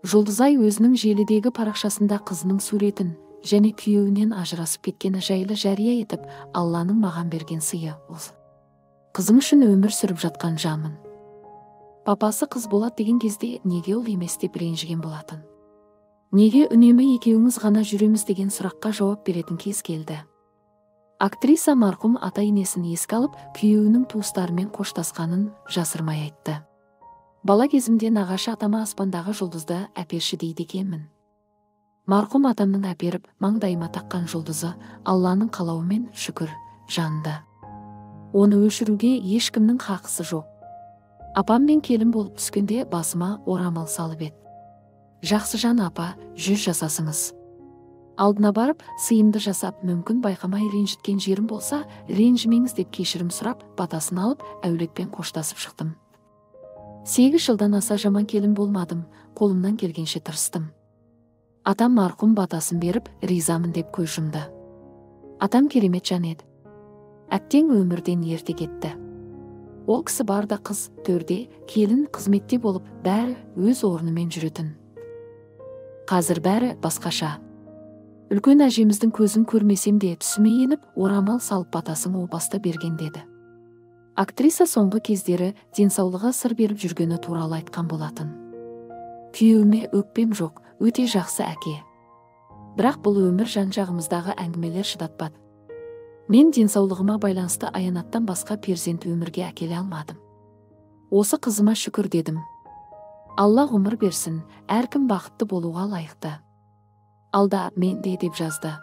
Жұлдызай өзінің желідегі парақшасында қызының суретін және күйеуінен ажырасып кеткені жайлы жария етіп, Алланың маған берген сыйы осы. Қызым үшін өмір сүріп жатқан жанмын. Папасы қыз болады деген кезде неге ол емес деп ренжіген болатын. Неге үнемі екеуіміз ғана жүреміз деген сұраққа жауап беретін кез келді. Актриса марқұм ата-енесін еске алып, күйеуінің туыстарымен қоштасқанын жасырмай айтты. Бала кезімде нағашы атама аспандағы жұлдызды әперші дейді екенмін. Марқұм атамның әперіп, маңдайыма таққан жұлдызы Алланың қалауымен шүкір жанды. Оны өшіруге ешкімнің хақысы жоқ. Апам мен келін болып түскенде басыма орамал салып еді. Жақсы жан апа, 100 жасасыңыз. Алдына барып, сыйымды жасап, мүмкін байқамай ренжіткен жерім болса, ренжімеңіз деп кешірім сұрап, батасын алып, әулетпен қоштасып шықтым. 8 жылдан аса жаман келін болмадым, қолымнан келгенше тырыстым. Атам марқұм батасын беріп, ризамын деп көз жұмды. Атам керемет жан еді. Әттең өмірден ерте кетті. Ол кісі барда қыз төрде, келін қызметте болып, бәрі өз орнымен жүретін. Қазір бәрі басқаша. Үлкен әжеміздің көзін көрмесем де түсіме еніп, орамал салып батасын о баста берген деді. Актриса соңғы кездері денсаулығы сыр беріп жүргені туралы айтқан болатын. Күйеуіме өкпем жоқ, өте жақсы әке. Бірақ бұл өмір жан-жағымыздағы әңгімелер шыдатпады. Мен денсаулығыма байланысты Аянаттан басқа перзент өмірге әкеле алмадым. Осы қызыма шүкір дедім. Алла ғұмыр берсін, әркім бақытты болуға лайықты. Алда мен де деп жазды.